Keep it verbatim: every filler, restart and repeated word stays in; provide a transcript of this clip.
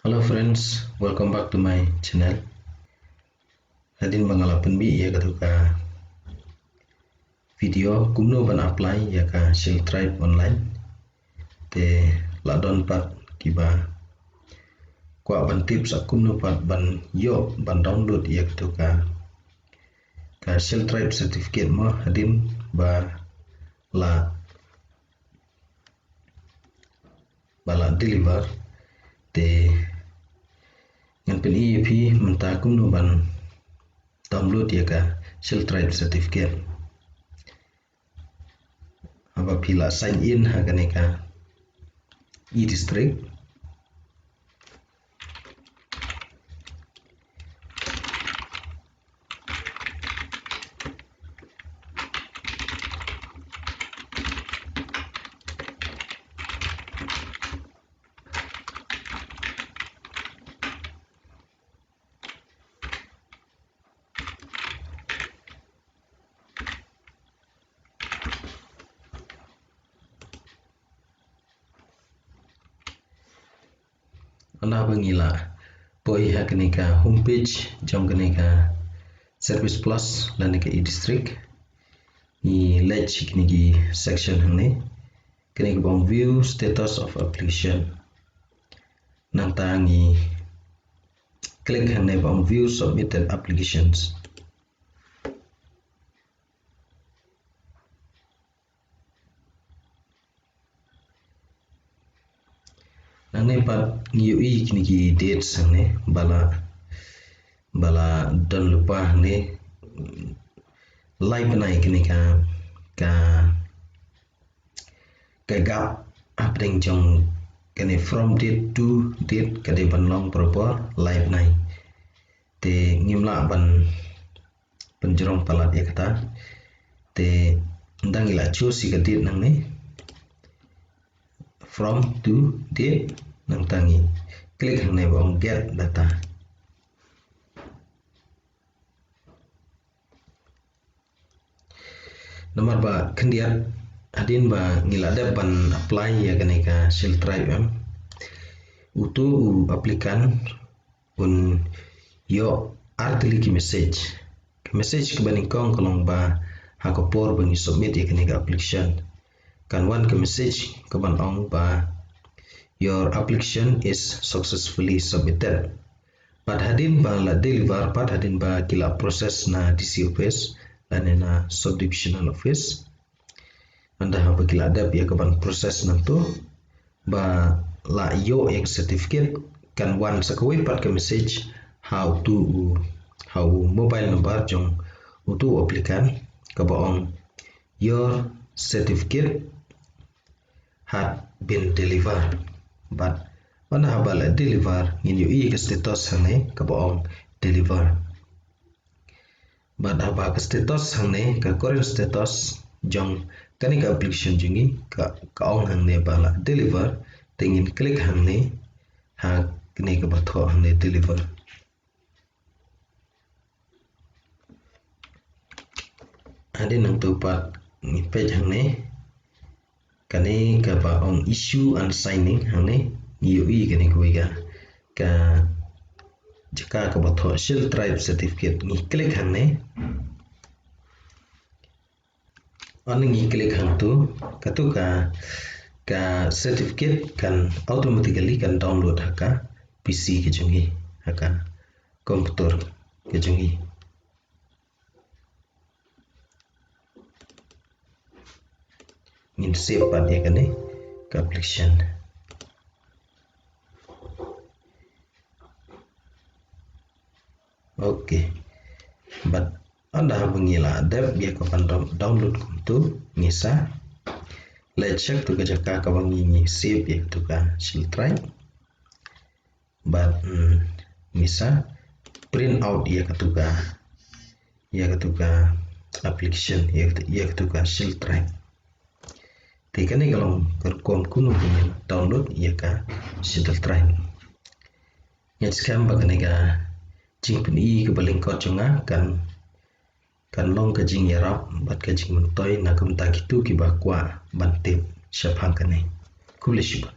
Hello friends, welcome back to my channel. Hadien ba nga la pynmih ïa katu ka video kumno ban apply ïa ka Shield Tribe online. Te la don pat kiba kwah ban tip sa kumno pat ban ïoh ban download ïa katu ka, ka Shield Tribe certificate mo hadien ba la ba la deliver. Te ngan pyni ïa phi mynta kumno ban download ïa ka Shield Tribe certificate. Haba phi la sign in ha kane ka e-district. Ynda ba ngi la poi ha kane ka homepage jong kane ka Service Plus lane ka e-district, ngi leit sha kine ki section hangne. Kane kaba ong view status of application. Nangta ngi click hangne ba ong view submitted applications. Nangne pat ngi ïohi kine ki dates hangne ba la, ba la don lypa hangne lai bnai kine ka, ka, ka gap hapdeng jong kane from date to date ka dei ban long barabor lai bnai. Te ngim lah ban pynjrong palat ïa kata. Te ynda ngi la choose ïa ka date nangne from to date, nangta ngi click hangne ba ong get data. Namar ba khyndiat hadien ba ngi la dep ban apply ïa kane ka Shield Tribe em, uto u applicant un ïoh artylli ki message. Ka message kaba nyngkong ka long ba ha ka por ba ngi submit ïa kane ka application kan wan ka message kaban ong ba your application is successfully submitted. Pat hadien ba la deliver, pat hadien ba ki la process na D C office lane na subdivisional office. Ynda haba ki la dep ïa kaban process nangto ba la ïoh ïa ka certificate kan wan sa kawei pat ka message ha uto u, ha u mobile number jong uto u applicant kaba ong your certificate had been delivered. Bad ynda haba la deliver ngin ïohi ïa ka status hangne kaba ong deliver. Bad haba ka status hangne, ka current status jong kane ka application jong ngi ka, ka ong hangne ba la deliver, te ngin click hangne ha kane kaba thoh hangne deliver. Hadien nangto pat ngi peit hangne kane kaba ong issue and signing hangne, ngi ïohi kane kawei ka, ka jaka kaba thoh Shield Tribe certificate, ngi click hangne. Ynda ngi click hangto, kato ka, ka certificate kan automatically kan download ha ka P C ka jong ngi, ha ka computer ka jong ngi. Ngin save pat ïa kane ka application. Okay. Bad ynda haba ngi la dep ïa kaban down-, download kumto, ngi sa leit sha kato ka jaka kaba ngi, ngi save ïa kato ka Shield Tribe. Bad, mm, ngi sa print out ïa kato ka, ïa kato ka application, ïa kato, ïa kato ka Shield Tribe. Te kane ka long ka rukom kumno ba ngin download ïa ka Shield Tribe. Nga ngeit skhem ba kane ka jingpyni kaba lyngkot jong nga kan, kan long ka jingïarap bad ka jingmyntoi na ka bynta kito kiba kwah ban tip shaphang kane. Khublei shibun.